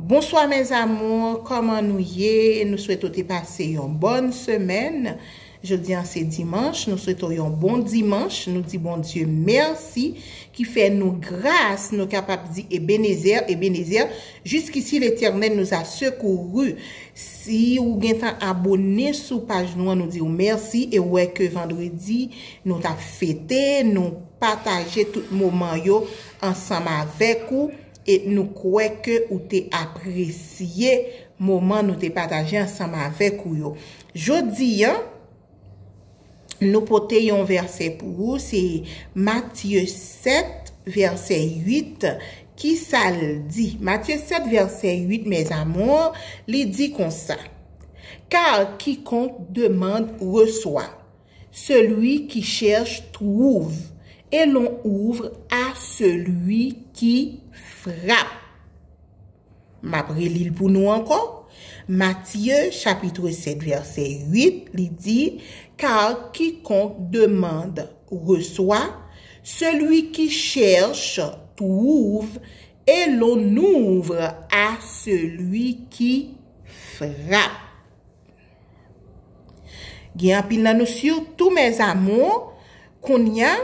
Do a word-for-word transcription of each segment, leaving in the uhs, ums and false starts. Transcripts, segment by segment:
Bonsoir mes amours, kòman nou ye? Nou swete w te pase yon bòn semèn. Jodi an se dimanch, nou swete w yon bon dimanch. Nou di Bondye mèsi ki fè nou gras, nou kapab di Ebenezè, Ebenezè, jusqu'ici l'Éternel nous a secourus. Si ou gentan abone sou paj nou an, nou di w mèsi e w wè ke vandredi nou t ap fete, nou pataje tout moman yo ansanm avèk ou e nou kwè ke ou te apresye moman nou te pataje ansanm avèk ou yo. Jodi an, nou pote yon vèsè pou ou, se Matye sèt, vèsè uit. Kisa l di? Matye sèt, vèsè uit, mes amours, li di konsa: Car quiconque demande reçoit, celui qui cherche trouve, et l'on ouvre à celui qui frappe. M ap reli l pou nou ankò. Matye, chapitre sèt, vèsè uit, li di: Car quiconque demande reçoit, celui qui cherche trouve, et l'on ouvre à celui qui frappe. Gen anpil nan nou, sitou mes amours, kounye a,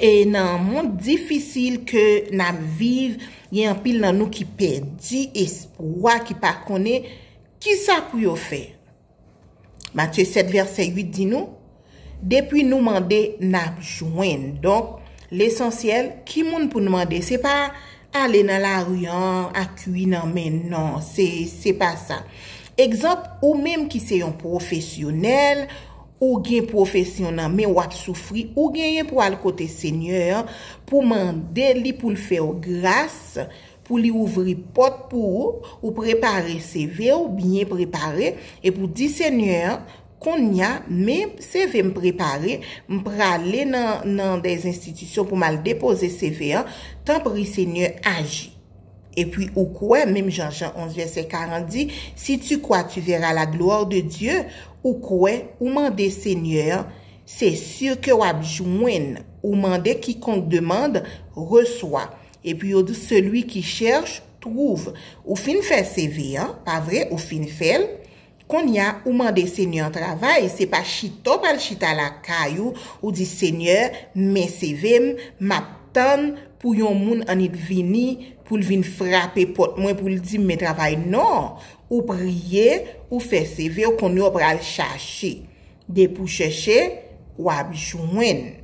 e nan mond difisil ke n ap viv, gen anpil nan nou ki pèdi espwa, ki pa konnen kisa pou yo fè. Matye sèt, vèsè uit di nou, depi nou mande, n ap jwenn. Donk, lesansyèl, ki moun pou n mande? Se pa ale nan lari an ak kwi nan men, non, se, se pa sa. Egzanp, ou menm ki se yon pwofesyonèl, ou gen pwofesyon nan men, w ap soufri, ou genyen pou al kote Senyè an, pou mande li pou l fè w gras, pou li ouvri pòt pou ou, ou prepare C V w, byen prepare, epi w di Senyè an, kounye a, men C V m prepare, m prale nan, nan de enstitisyon pou m al depoze C V an, tanpri Senyè, aji. Epi ou kwè, menm jan Jan onz vèsè karant di, si tu crois, tu verras la gloire de Dieu, ou kwè, ou mande Senyè an, se si ke w ap jwenn, ou mande, quiconque demande reçoit. Epi yo di, celui qui cherche trouve. Ou fin fè C V an, pa vre? Ou fin fè l. Kounye a, ou mande Senyè an travay, se pa chita w pral chita lakay ou, ou di, Senyè, men C V m, m ap tann pou yon moun annik vini, pou l vin frape pòt mwen, pou l di m men travay. Non, ou priye, ou fè C V, ou konnen w pral chache. Depi w chèche, w ap jwenn.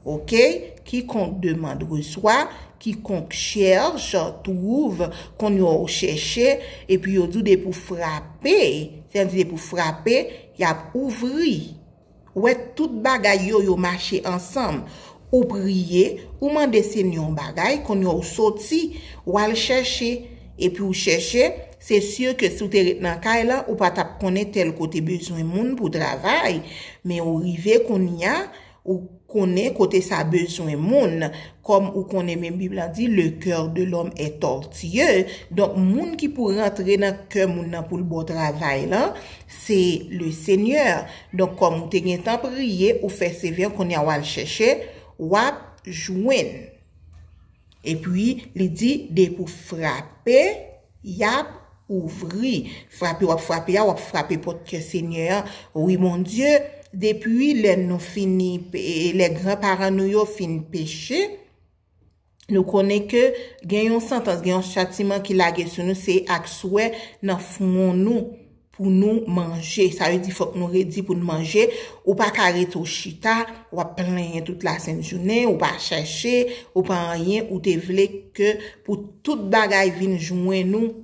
Ok? Quiconque demande reçoit, quiconque cherche trouve, kounye a w chèche, epi yo di w depi w frape, sa di depi w frape, y ap ouvri. Ou wè tout bagay yo, yo mache ansanm. Ou priye, ou mande Senyè yon bagay, kounye a w soti, w al chèche, epi w chèche, se si ke si w te ret nan kay la, ou pa t ap konnen tèl kote bezwen moun pou travay, men ou rive kounye a, ou konnen kote sa bezwen moun. Kòm ou konnen menm Bib la di, le cœur de l'homme est tortueux. Donk, moun ki pou rantre nan kè moun nan pou l ba w travay lan, se le Senyè. Donk, kòm ou te gentan priye, ou fè C V an, kounye a w al chèche, w ap jwenn. Epi, li di, depi w frape, y ap ouvri. Frape w ap frape a, w ap frape pòt kè Senyè an. Wi, Bondye, depi lè nou fini, lè granparan nou yo fin peche, nou konnen ke gen yon santans, gen yon chatiman ki lage sou nou, se ak swè nan fwon nou pou nou manje. Sa vle di fòk nou redi pou nou manje. Ou pa ka rete w chita, w ap plenyen tout lasent jounen, ou pa chèche, ou pa anyen, ou te vle ke pou tout bagay vin jwenn ou.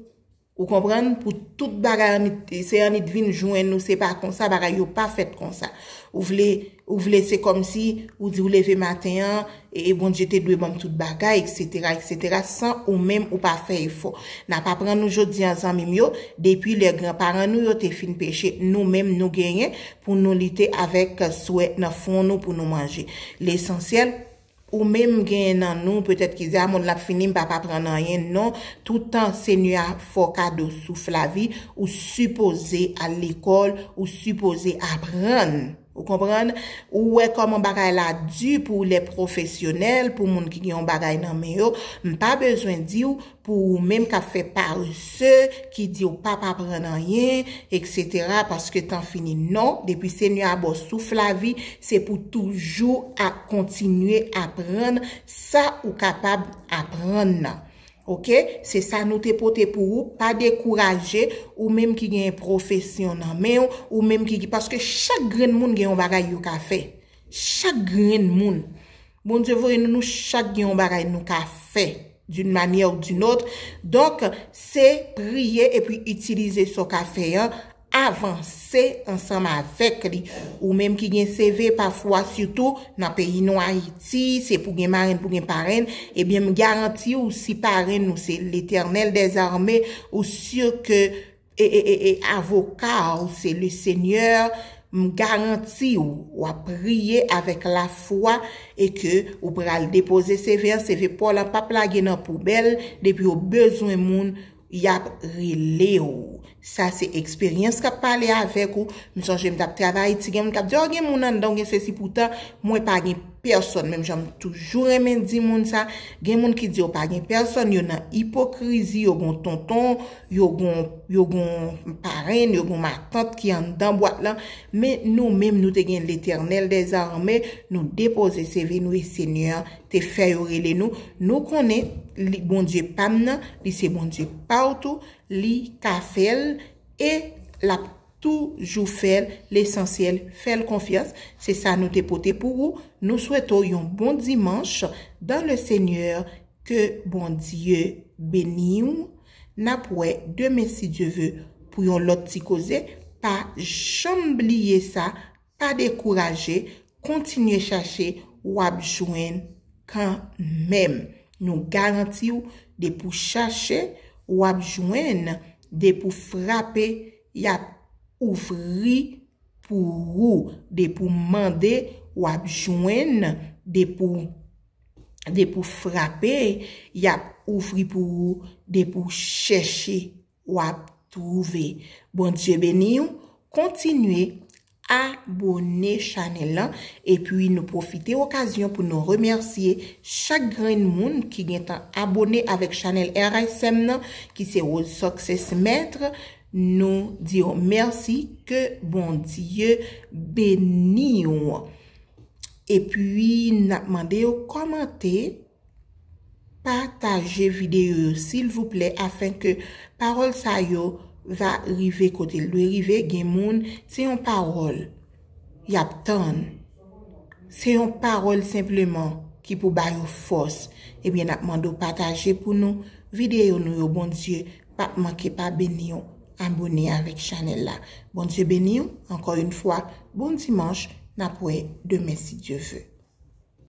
Ou konprann? Pou tout bagay annik, se annik vin jwenn ou, se pa konsa, bagay yo pa fèt konsa. Ou vle, ou vle se kòmsi, ou di w leve maten an, e, e Bondye te dwe ban m tout bagay, etsetera, etsetera, san ou menm ou pa fè efò. N ap aprann nou jodi an, zanmi m yo, depi lè granparan nou yo te fin peche, nou menm nou genyen pou nou lite avèk swè nan fwon nou pou nou manje. Lesansyèl, ou menm genyen nan nou, petèt ki di, a, mond la ap fini, m p ap aprann anyen. Non, toutan Senyè a fè w kado souf lavi, ou sipoze al lekòl, ou sipoze aprann. Ou konprann? Ou wè kòman bagay la di pou lè pwofesyonèl, pou moun ki gen yon bagay nan men yo. M pa bezwen di w pou ou menm k ap fè parese, ki di w p ap aprann anyen, etsetera, paske tan fini. Non, depi Senyè a ba w souf lavi, se pou toujou ap kontinye aprann sa ou kapab aprann nan. Oke? Se sa nou te pote pou ou. Pa dekouraje, ou menm ki gen pwofesyon nan men w, ou menm ki, paske chak grenn moun gen yon bagay yo ka fè. Chak grenn moun. Bondye voye nou, nou chak gen yon bagay nou ka fè, d'une manière ou d'une autre. Donk, se priye epi itilize sa w ka fè an, avanse ansanm avèk li. Ou menm ki gen C V, pafwa, sitou nan peyi nou, Ayiti, se pou gen marenn, pou gen parenn, ebyen, m garanti w, si parenn ou se Letènèl dèzame, ou si ke e, e, e, e avoka w se le Senyè, m garanti w, w ap priye avèk lafwa e ke ou pral depoze C V an, C V pa w lan p ap lage nan poubèl, depi yo bezwen moun, y ap rele w. Sa se eksperyans k ap pale avèk ou. M sonje m t ap travay Ayiti, gen moun k ap di, "Oh, gen moun anndan w, gen sesi." Poutan, mwen pa gen pèsòn. Menm jan m toujou renmen di moun sa, gen moun ki di yo pa gen pèsòn, yo nan ipokrizi, yo gon tonton, yo gon, yo gon parenn, yo gon matant ki anndan bwat lan. Men nou menm, nou te gen Letènèl dèzame, nou depoze C V nou e Senyè te fè yo rele nou. Nou konnen li, Bondye pa m nan, li se Bondye pa w tou, li ka fè l e l ap toujou fè l. Lesansyèl, fè l konfyans. Se sa nou te pote pou ou. Nou swete w yon bon dimanch dans le Seigneur. Ke Bondye beni w. N ap wè demen, si Dye ve, pou yon lòt ti koze. Pa janm bliye sa, pa dekouraje, kontinye chache, w ap jwenn kanmenm. Nou garanti w, depi w chache, w ap jwenn, depi w frape, y ap ouvri pou ou, depi w mande, w ap jwenn, depi w, depi w frape, y ap ouvri pou ou, depi w chèche, w ap twouve. Bondye beni w, kontinye abone chanèl lan, epi nou pwofite okazyon pou nou remèsye chak grenn moun ki gentan abone avèk chanèl R S M nan, ki se Rose Success Maître. Nou di yo mèsi, ke Bondye beni w. Epi, n ap mande yo kòmante, pataje videyo yo, silvouplè, afin ke pawòl sa yo va rive kote l dwe rive. Gen moun, se yon pawòl y ap tann. Se yon pawòl senpleman ki pou ba yo fòs. Ebyen, n ap mande w pataje pou nou videyo nou yo. Bondye p ap manke pa beni w. Abone avèk chanèl la. Bondye beni w. Ankò yon fwa, bon dimanch. N ap wè demen, si Dye ve.